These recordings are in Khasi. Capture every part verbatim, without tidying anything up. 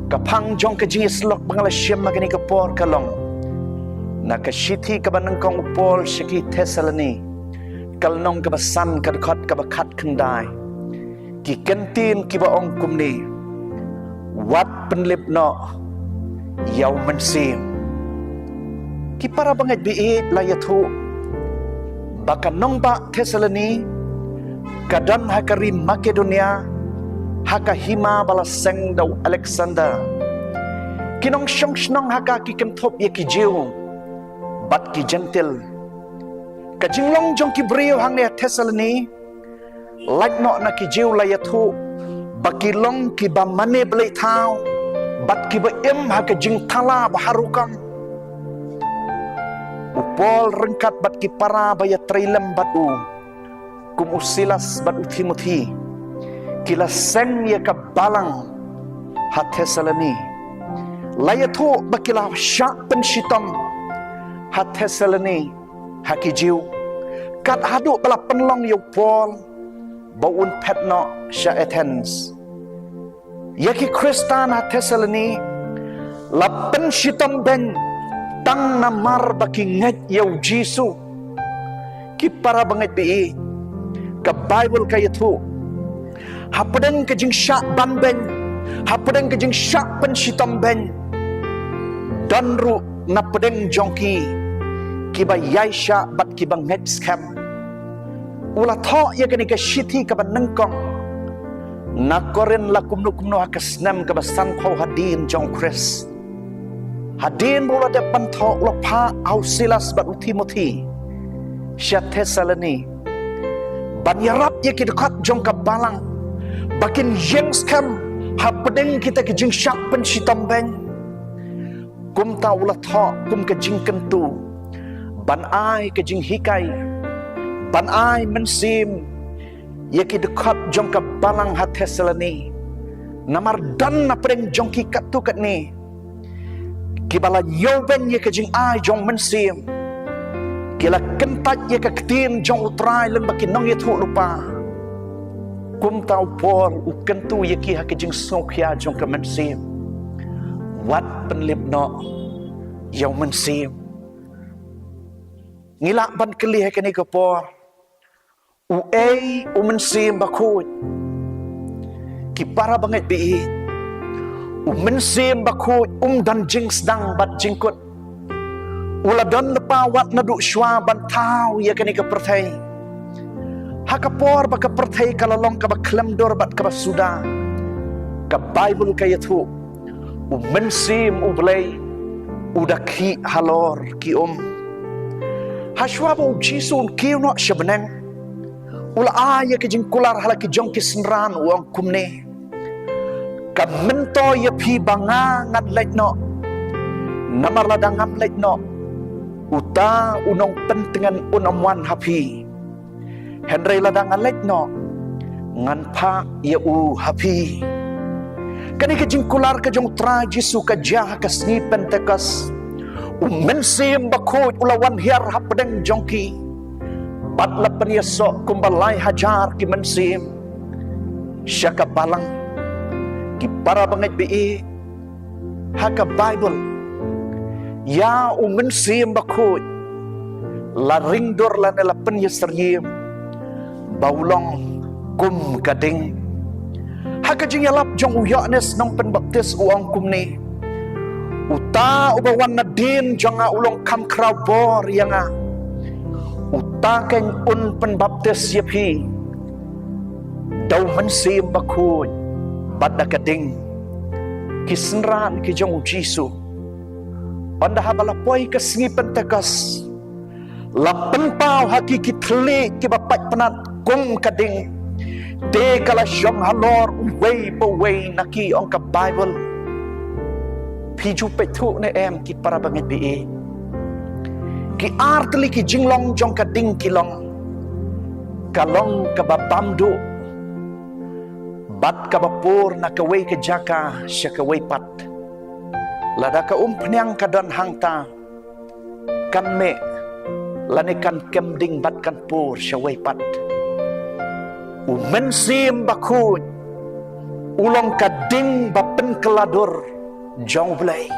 Ka phang jong ka jingïasyllok ba nga la shim ha kane ka por ka long na ka shithi kaba nyngkong u Paul sha ki Thessaloni, ka lynnong kaba san, ka dkhot kaba khatkhyndai. Ki kyntien kiba ong kumne: Wat pynlip noh ïa u Mynsiem. Ki para bangeit ba ïeit, la ïathuh ba ka nongbah Thessaloni ka don ha ka ri Makedonia, ha ka hima ba la seng da u Alexander. Ki nongshong shnong ha ka ki kynthup ïa ki Jiw bad ki Jentil. Ka jinglong jong ki briew hangne ha Thessaloni, lait noh na ki Jiw, la ïathuh ba ki long kiba mane blei thaw bad kiba im ha ka jingthala ba har rukom. U Paul ryngkat bad ki para ba ïatrei lem bad u, kum u Silas bad u Timothi, ki la seng ïa ka balang ha Thessaloni. La ïathuh ba ki la shah pynshitom ha Thessaloni ha ki Jiw, kat haduh ba la pynlong ïa u Paul ba un phet noh sha Athens. Ïa ki Khristan ha Thessaloni la pynshitom beiñ tang namar ba ki ngeit ïa u Jisu. Ki para bangeit ba ïeit, ka Baibl ka ïathuh, hapdeng ka jingshah ban beiñ, hapdeng ka jingshah pynshitom beiñ, don ruh napdeng jong ki kiba ïaishah bad kiba ngeit skhem. U la thoh ïa kane ka shithi kaba nyngkong na Korinth la kumno kumno ha ka snem kaba sanphew hadien jong u Khrist. Hadien ba u la dep ban thoh, u la phah ha u Silas bad u Timothi sha Thessaloni ban ïarap ïa ki dkhot jong ka balang ba kin ïeng skhem hapdeng kita ki jingshah pynshitom beiñ. Kumta u la thoh kum ka jingkyntu ban ai ka jinghikai, ban ai mynsiem ïa ki dkhot jong ka balang ha Thessaloni. Namar don napdeng jong ki katto katne kiba la ñiewbeiñ ïa ka jingai jong u Mynsiem, ki la kyntait ïa ka ktien jong u Trai lem bad ki nongïathuhlypa. Kumta u Paul u kyntu ïa ki ha ka jingsngewkhia jong ka Mynsiem: Wat pynlip noh ïa u Mynsiem. Ngi lah ban kylli ha kane ka por, uei u Mynsiem Bakhuid? Ki para bangeit ba ïeit, u Mynsiem Bakhuid um don jingsdang bad jingkut. U la don lypa wat naduh shuwa ban thaw ïa kane ka pyrthei. Ha ka por ba ka pyrthei ka la long kaba khlem dur bad kaba suda, ka Baibl ka ïathuh, u Mynsiem U Blei u da khih halor ki um. Ha shuwa ba u Jisu un kiew noh sha bneng, u la ai ïa ka jingkular ha la ki jong ki synran, u ong kumne: Ka myntoi ïa phi ba nga ngan leit noh. Namar lada ngam leit noh, uta u Nongpyntngen un ym wan ha phi. Hynrei lada nga leit noh, ngan phah ïa u ha phi. Kane ka jingkular ka jong u Trai Jisu ka jia ha ka sngi Pentekost. U Mynsiem Bakhuid u la wan hiar hapdeng jong ki bad la pynïasoh kumba lai hajar ki mynsiem sha ka balang. Ki para bangeit ba ïeit, ha ka Baibl, ïa u Mynsiem Bakhuid la ring dur lane la pynïasyriem ba u long kum ka ding. Ha ka jingïalap jong u Ïoannis Nongpynbaptis u ong kumne: Uta uba wan nadien jong nga u long kham khraw bor ïa nga. Uta keiñ un pynbaptis ïa phi da u Mynsiem Bakhuid bad da ka ding. Ki synran ki jong u Jisu, ynda haba la poi ka sngi Pentekost, la pynpaw ha ki ki thylliej kiba pait pnat kum ka ding. Te ka la shong halor uwei pa uwei na ki, ong ka Baibl. Phi ju peit thuh ne em, ki para bangeit ba ïeit? Ki ar tylli ki jinglong jong ka ding ki long: ka long kaba bam duh bad kaba pur na kawei ka jaka sha kawei pat. Lada ka umphniang ka don hangta, kan mih lane kan kem ding bad kan pur sha wei pat. U Mynsiem Bakhuid u long ka ding ba pynkylla dur jong U Blei.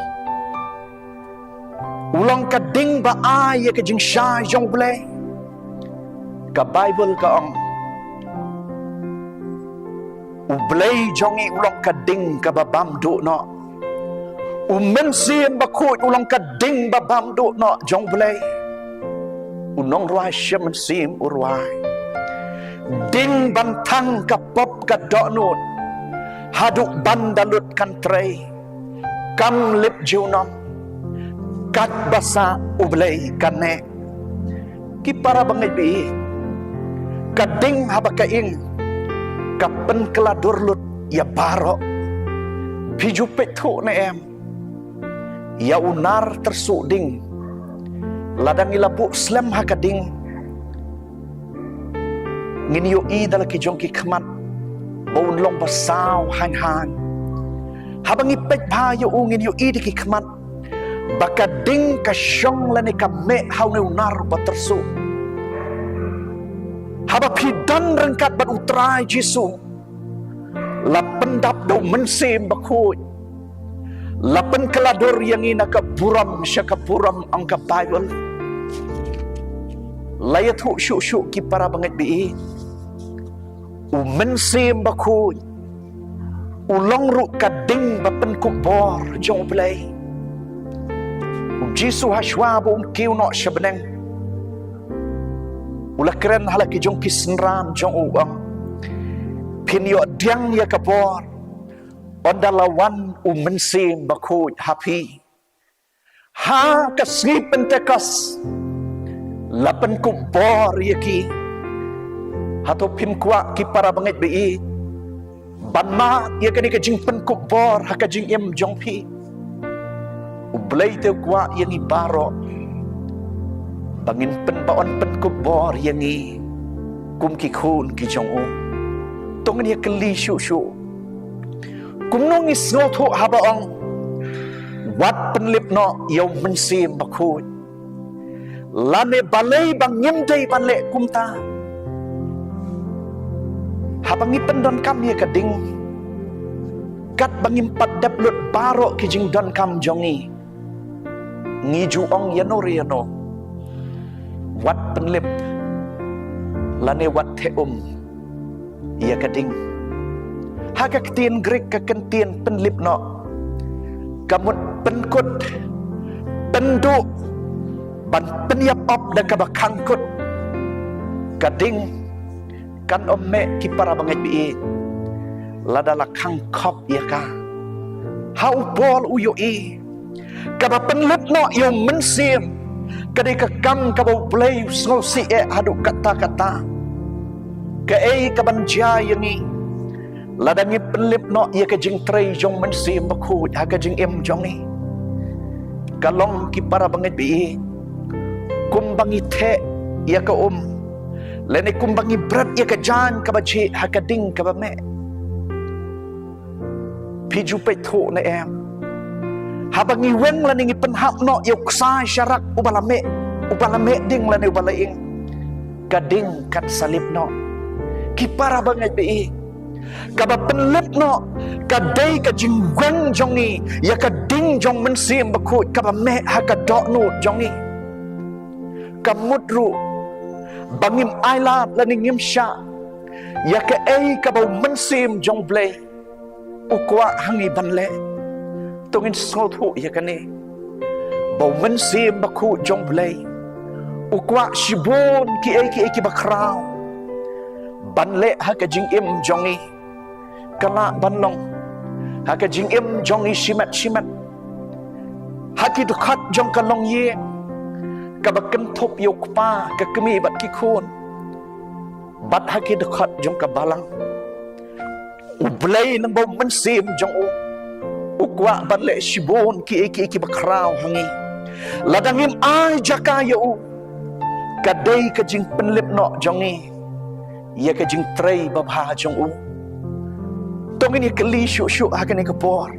U long ka ding ba ai ïa ka jingshai jong U Blei. Ka Baibl ka ong, U Blei jong ngi u long ka ding kaba bam duh noh. U Mynsiem Bakhuid u long ka ding ba bam duh noh jong U Blei. U nongrwai Mynsiem u rwai. Ding ban thang ka pop ka dohnud, haduh ban da lut kan trei. Kam lip junom, katba sah U Blei kane. Ki para bangeit ba ïeit, ka ding haba ka ing, ka pynkylla dur lut ïa baroh. Phi ju peit thuh ne em ïa u nar tyrsuh ding? Lada ngi la buh slem ha ka ding, ngin ïohi da la ki jong ki khmat ba un long ba saw hang hang. Haba ngi peit bha ïa u, ngin ïohi da ki khmat ba ka ding ka shong lane ka meh ha une u nar ba tyrsuh. Haba phi don ryngkat bad U Trai Jisu, la pyndap da U Mynsiem Bakhuid, la pynkylla dur ïa ngi na ka burom sha ka burom, ong ka Baibl. La ïathuh shuh shuh ki para bangeit ba ïeit, U Mynsiem Bakhuid u long ruh ka ding ba pynkup bor jong U Blei. U Jisu ha shuwa ba un kiew noh sha bneng, u la kren ha la ki jong ki synran jong u, u ong, phin ïoh pdiang ïa ka bor ynda la wan U Mynsiem Bakhuid ha phi. Ha ka sngi Pentekost la pynkup bor ïa ki. Hato phim kwah, ki para bangeit ba ïeit, ban mad ïa kane ka jingpynkup bor ha ka jingim jong phi? U Blei te u kwah ïa ngi baroh ba ngin pyn, ba un pynkup bor ïa ngi kum ki khun ki jong u. To ngin ïa kylli shuh shuh, kumno ngi sngewthuh haba ong, wat pynlip noh ïa U Mynsiem Bakhuid? Lane balei ba ngim dei ban leh kumta? Haba ngi pyndonkam ïa ka ding, katba ngim pat dep lut baroh ki jingdonkam jong ngi, ngi ju ong ïano re ïano, wat pynlip lane wat theh um ïa ka ding. Ha ka ktien Grik ka kyntien pynlip noh ka mut pynkut, pynduh, ban pynïap op da kaba khang kut. Ka ding kan ym meh, ki para bangeit ba ïeit, lada la khang khop ïa ka. Ha u Paul u ïohi, kaba pynlip noh ïa U Mynsiem ka dei ka kam kaba U Blei u sngewsih eh haduh katta katta. Kaei kaban jia ïa ngi lada ngi pynlip noh ïa ka jingtrei jong U Mynsiem Bakhuid ha ka jingim jong ngi? Ka long, ki para bangeit ba ïeit, kumba ngi theh ïa ka um, lane kumba ngi bret ïa ka jaiñ kaba jhieh ha ka ding kaba meh. Phi ju peit thuh ne em, haba ngi weng lane ngi pynhap noh ïa u ksai sharak uba la meh, uba la meh ding lane uba la ing, ka ding kan sa lip noh. Ki para bangeit ba ïeit, kaba pynlip noh ka dei ka jingweng jong ngi ïa ka ding jong U Mynsiem Bakhuid kaba meh ha ka dohnud jong ngi. Ka mut ruh ba ngim ailad lane ngim shah ïa kaei kaba U Mynsiem jong U Blei u kwah ha ngi ban leh. To ngin sngewthuh ïa kane, ba U Mynsiem Bakhuid jong U Blei u kwah shibun kiei kiei kiba khraw ban leh ha ka jingim jong ngi. Ka lah ban long ha ka jingim jong ngi shimet shimet, ha ki dkhot jong ka longïing kaba kynthup ïa u kpa, ka kmie bad ki khun, bad ha ki dkhot jong ka balang. U Blei, nangba U Mynsiem jong u, u kwah ban leh shibun kiei kiei kiba khraw ha ngi. Lada ngim ai jaka ïa u, ka dei ka jingpynlip noh jong ngi ïa ka jingtrei babha jong u. To ngin ïa kylli shuh shuh ha kane ka por,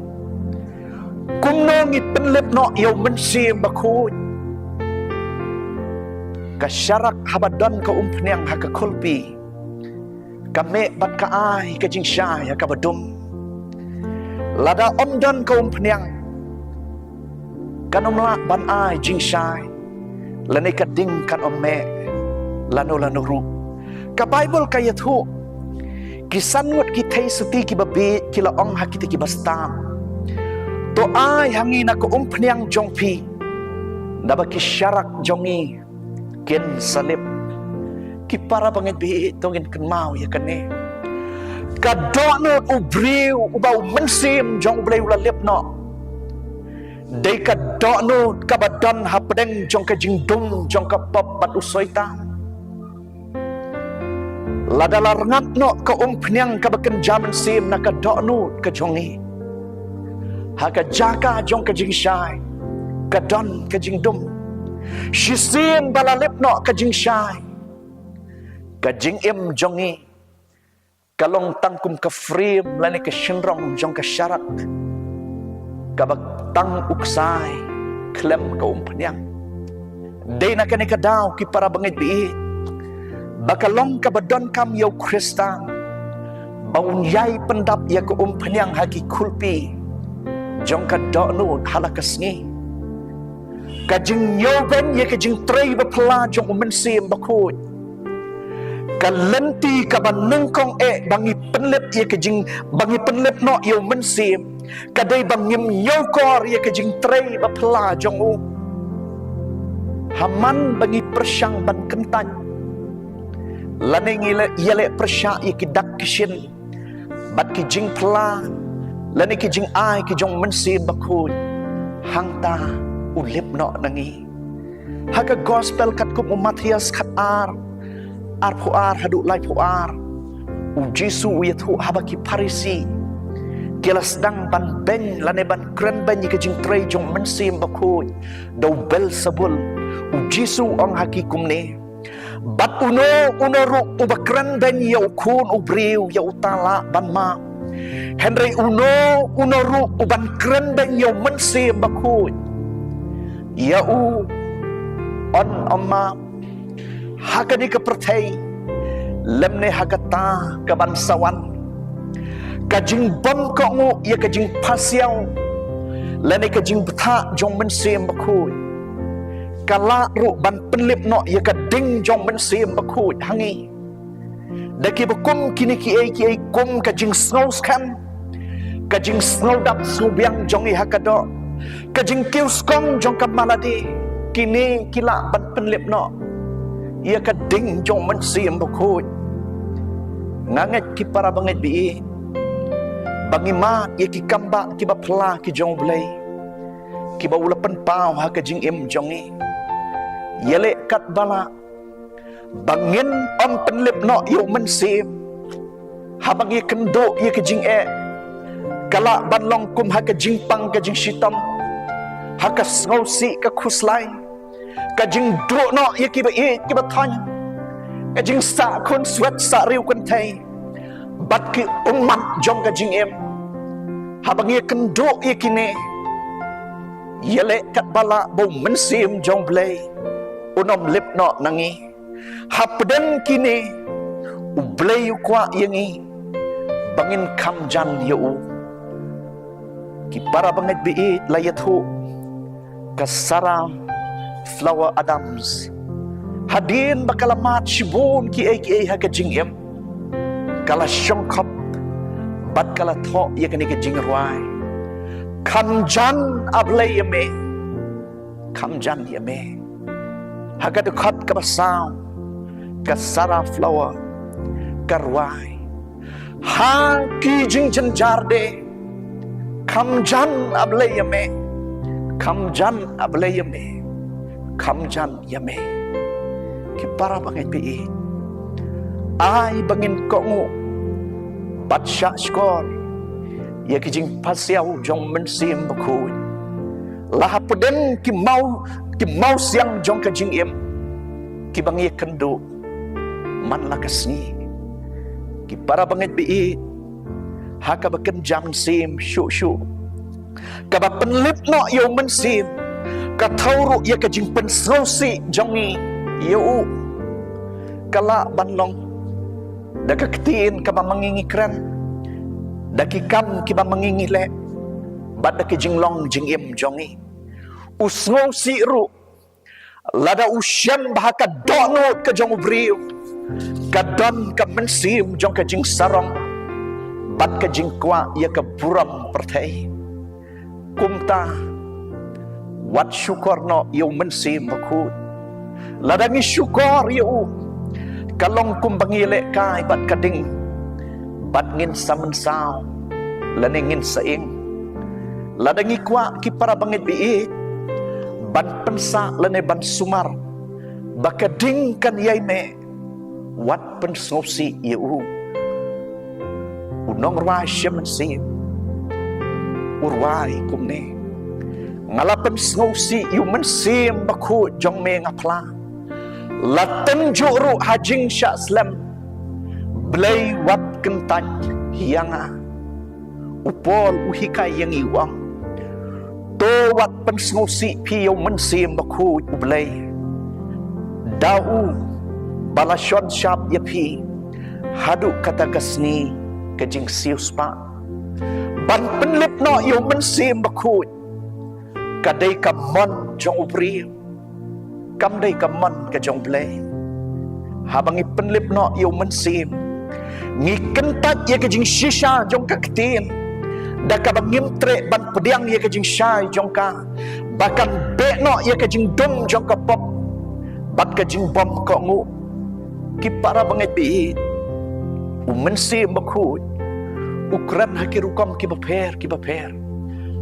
kumno ngi pynlip noh ïa U Mynsiem Bakhuid? Ka sharak haba don ka umphniang ha ka khulpi, ka meh bad ka ai ka jingshai ha kaba dum. Lada ym don ka umphniang, kan ym lah ban ai jingshai, lane ka ding kan ym meh lano lano ruh. Ka Baibl ka ïathuh, ki san ngut ki thei sati kiba bieit ki la ong ha kita kiba stad, to ai ha ngi na ka umphniang jong phi, naba ki sharak jong ngi kin sa lip. Ki para bangeit bieit, to ngin kynmaw ïa kane. Ka dohnud u briew uba u mynsiem jong U Blei u la lip noh, dei ka dohnud kaba don hapdeng jong ka jingdum jong ka pop bad u Soitan. Lada la rngat noh ka umphniang kaba kynja mynsiem na ka dohnud ka jong ngi, ha ka jaka jong ka jingshai ka don ka jingdum. Shisien ba la lip noh ka jingshai, ka jingim jong ngi ka long tang kum ka frame lane ka shynrong jong ka sharak kaba tang u ksai khlem ka umphniang. Dei na kane ka daw, ki para bangeit bieit, ba ka long kaba donkam ïa u Khristan ba un ïai pyndap ïa ka umphniang ha ki khulpi jong ka dohnud ha la ka sngi. Ka jingñiewbeiñ ïa ka jingtrei baphylla jong u Mynsiem Bakhuid, ka lynti kaba nyngkong eh ba ngi pynlip ïa ka jing, ba ngi pynlip noh ïa u Mynsiem, ka dei ba ngim ñiewkor ïa ka jingtrei baphylla jong u. Ha man ba ngi pyrshang ban kyntait, lane ngi leh, ïaleh pyrshah ïa ki dak ki shin bad ki jingphylla lane ki jingai ki jong u Mynsiem Bakhuid, hangta u lip noh na ngi. Ha ka Gospel katkum u Mathaios khatar, arphew ar haduh laiphew ar, u Jisu u ïathuh, haba ki Pharisi ki la sdang ban beiñ lane ban kren beiñ ïa ka jingtrei jong u Mynsiem Bakhuid da u Belsebul, u Jisu u ong ha ki kumne: Bad uno uno ruh uba kren beiñ ïa u Khun u briew, ïa uta lah ban map. Hynrei uno uno ruh uban kren beiñ ïa u Mynsiem Bakhuid, ïa u yn ym map. Ha kane ka pyrthei lymne ha kata kaban sa wan, ka jingbym kohnguh ïa ka jingpasiaw lane ka jingbthah jong u Mynsiem Bakhuid ka lah ruh ban pynlip noh ïa ka ding jong u Mynsiem Bakhuid ha ngi. Da kiba kum kine kiei kiei kum ka jingsngewskhem, ka jingsngewdap sngewbiang jong ngi ha ka doh, ka jingkiew skong jong ka malade, kine ki lah ban pynlip noh ïa ka ding jong u Mynsiem Bakhuid. Nga ngeit, ki para bangeit bieit, ba ngi mad ïa ki kambah kiba phylla ki jong U Blei, kiba u la pynpaw ha ka jingim jong ngi. Ïaleh katba lah ba ngin ym pynlip noh ïa u Mynsiem. Haba ngi kynduh ïa ka jingeh, ka lah ban long kum ha ka jingpang ka jingshitom, ha ka sngewsih ka khuslai, ka jingduh noh ïa kiba ïeit kiba thoiñ, ka jingsah khun swet sah riew kynthei bad ki ummat jong ka jingim. Haba ngi kynduh ïa kine, ïaleh katba lah ba u Mynsiem jong U Blei un ym lip noh na ngi. Hapdeng kine, U Blei u kwah ïa ngi ba ngin kham jan ïa u. Ki para bangeit bieit, la ïathuh, ka Sarah Flower Adams, hadien ba ka la mad shibun kiei kiei ha ka jingim, ka la shongkhop bad ka la thoh ïa kane ka jingrwai: Kham jan, A Blei, ïa me. Kham jan ïa me. Ha ka dkhot kaba saw, ka Sarah Flower ka rwai: Ha ki jingjynjar de, kham jan, A Blei, ïa me. Kham jan, A Blei, ïa me. Kham jan ïa me. Ki para bangeit bieit, ai ba ngin kohnguh bad shahshkor ïa ki jingpasiaw jong u Mynsiem Bakhuid, la hapdeng ki maw, ki mawsiang jong ka jingim, kiba ngi ïakynduh man la ka sngi. Ki para bangeit bieit, ha kaba kynja mynsiem shuh shuh, kaba pynlip noh ïa u Mynsiem, ka thew ruh ïa ka jingpynsngewsih jong ngi ïa u. Ka lah ban long da ka ktien kaba ma ngi ngi kren, da ki kam kiba ma ngi ngi leh, bad da ki jinglong jingim jong ngi. U sngewsih ruh lada u shem ba ha ka dohnud ka jong u briew ka don ka mynsiem jong ka jingsarong bad ka jingkwah ïa ka burom pyrthei. Kumta, wat shukor noh ïa u Mynsiem Bakhuid. Lada ngi shukor ïa u, ka long kumba ngi lehkai bad ka ding, bad ngin sa mynsaw lane ngin sa ing. Lada ngi kwah, ki para bangeit baieit, ban pynsah lane ban sumar ba ka ding kan ïai meh, wat pynsngewsih ïa u. U nongrwai shemsem u rwai kumne: Nga la pynsngewsih ïa u Mynsiem Bakhuid jong me, nga phla. La tynjuh ruh ha jingshah slem, Blei wat kyntait ïa nga. U Paul u hikai ïa ngi, u ong: To wat pynsngewsih phi ïa u Mynsiem Bakhuid u Blei, da uba la shon shap ïa phi haduh kata ka sngi ka jingsiewspah. Ban pynlip noh ïa u Mynsiem Bakhuid ka dei ka mon jong u briew, kam dei ka mon ka jong u Blei. Haba ngi pynlip noh ïa u Mynsiem, ngi kyntait ïa ka jingshisha jong ka ktien, da kaba ngim treh ban pdiang ïa ka jingshai jong ka ba kan beh noh ïa ka jingdum jong ka pop bad ka jingbymkohnguh. Ki para bangeit baieit, u Mynsiem Bakhuid u kren ha ki rukom kiba pher kiba pher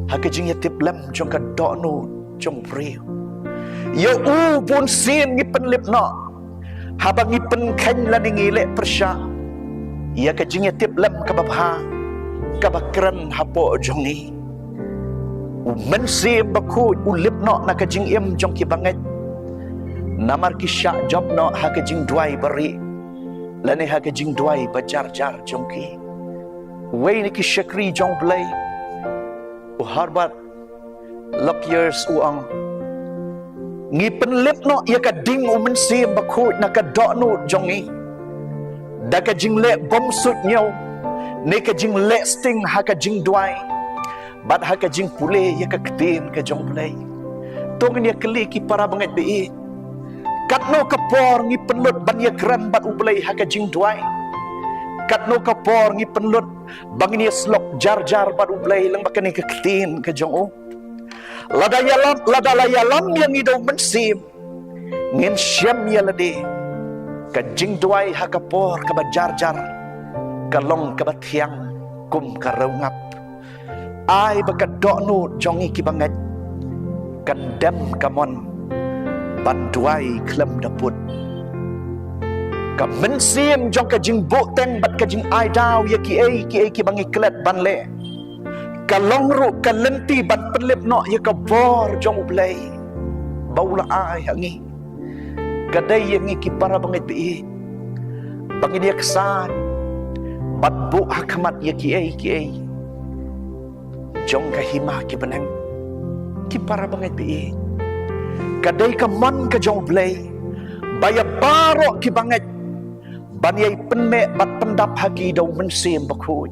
ha ka jingïatiplem jong ka dohnud jong u briew. Ïa u bunsien ngi pynlip noh haba ngi pynkheiñ lane ngi leh pyrshah ïa ka jingïatiplem kaba bha kaba kren hapoh jong ngi. U Mynsiem Bakhuid u lip noh na ka jingim jong ki bangeit, namar ki shah jop noh ha ka jingduwai barieh lane ha ka jingduwai bajarjar jong ki. Uwei na ki shakri jong u Blei, u Herbert Lockyer, u ong: Ngi pynlip noh ïa ka ding u Mynsiem Bakhuid na ka dohnud jong ngi da ka jingleh bymsuidñiew ne ka jingleh sting ha ka jingduwai bad ha ka jingpule ïa ka ktien ka jong u Blei. To ngin ïa kylli, ki para bangeit baieit, katno ka por ngi pynlut ban ïakren bad u Blei ha ka jingduwai? Katno ka por ngi pynlut ba ngin ïasyllok jarjar bad u Blei lyngba kane ka ktien ka jong u? Lada ïalam, lada la ïalam ïa ngi da u Mynsiem, ngin shem ïa lade ka jingduwai ha ka por kaba jarjar ka long kaba thiang kum ka riew ngap. Ai ba ka dohnud jong ngi ki bangeit kan dem ka mon ban duwai khlem da put. Ka mynsiem jong ka jingbuhteng bad ka jingai daw ïa kiei kiei kiba ngi klet ban leh ka long ruh ka lynti ban pynlip noh ïa ka bor jong u Blei ba u la ai ha ngi. Ka dei ïa ngi, ki para bangeit baieit, ba ngin ïaksaid bad buh ha khmat ïa kiei kiei jong ka hima ki bneng. Ki para bangeit baieit, ka dei ka mon ka jong u Blei ba ïa baroh ki bangeit ban ïai pynmeh bad pyndap ha ki da u Mynsiem Bakhuid.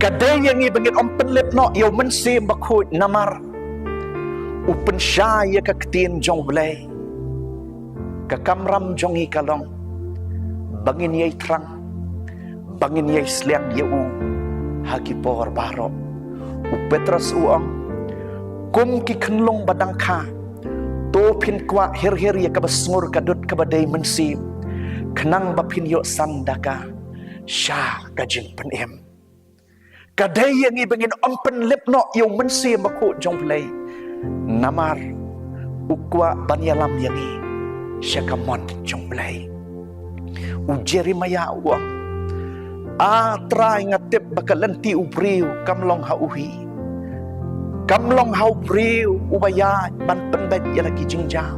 Ka dei ïa ngi ba ngin ym pynlip noh ïa u Mynsiem Bakhuid namar u pynshai ïa ka ktien jong u Blei. Ka kamram jong ngi ka long ba ngin ïai thrang, ba ngin ïai sliang ïa u ha ki por baroh. U Petros u ong: Kum ki khunlung ba dang kha, to phin kwah hir hir ïa kaba sngur ka dud kaba dei mynsiem, khnang ba phin ïoh san da ka sha ka jingpynim. Ka dei ïa ngi ba ngin ym pynlip noh ïa u Mynsiem Bakhuid jong u Blei namar u kwah ban ïalam ïa ngi sha ka mon jong u Blei. U Jeremiah u ong: A Trai, nga tip ba ka lynti u briew kam long ha u hi, kam long ha u briew uba ïaid ban pynbeit ïa la ki jingjaw.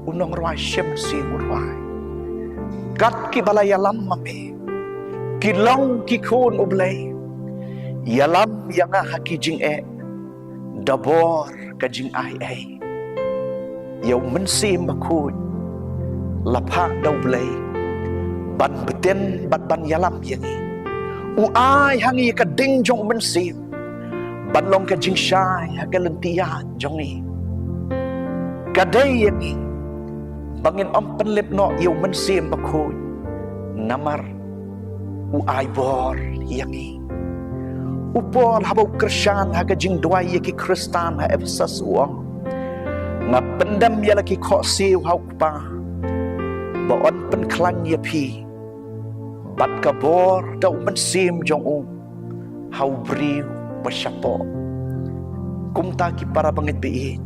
U nongrwai shemsem u rwai: Kat kiba la ïalam ma me ki long ki khun u Blei. Ïalam ïa nga ha ki jingeh da bor ka jingai ei. Ïa u Mynsiem Bakhuid la phah da u Blei ban btin bad ban ïalam ïa ngi. U ai ha ngi ka ding jong u Mynsiem ban long ka jingshai ha ka lynti ïaid jong ngi. Ka dei ïa ngi ba ngin ym pynlip noh ïa u Mynsiem Bakhuid, namar u ai bor ïa ngi. U Paul haba u kyrshan ha ka jingduwai ïa ki Khristan ha Ephesus u ong, nga pyndem ïa la ki khohsiew ha u Kpa ba yn pynkhlaiñ ïa phi bad ka bor da u Mynsiem jong u ha u briew ba shapoh. Kumta ki para bangeit ba ïeit,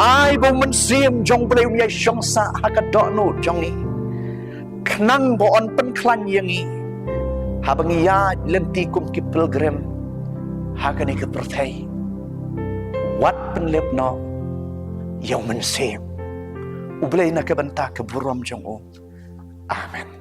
ai ba u Mynsiem jong u Blei un ïai shong sah ha ka dohnud jong ngi, khnang ba yn pynkhlaiñ ïa ngi haba ngi ïaid lynti kum ki pilgrim ha kane ka pyrthei. Wat pynlip noh ïa u Mynsiem. U Blei na ka bynta ka burom jong u. Amen.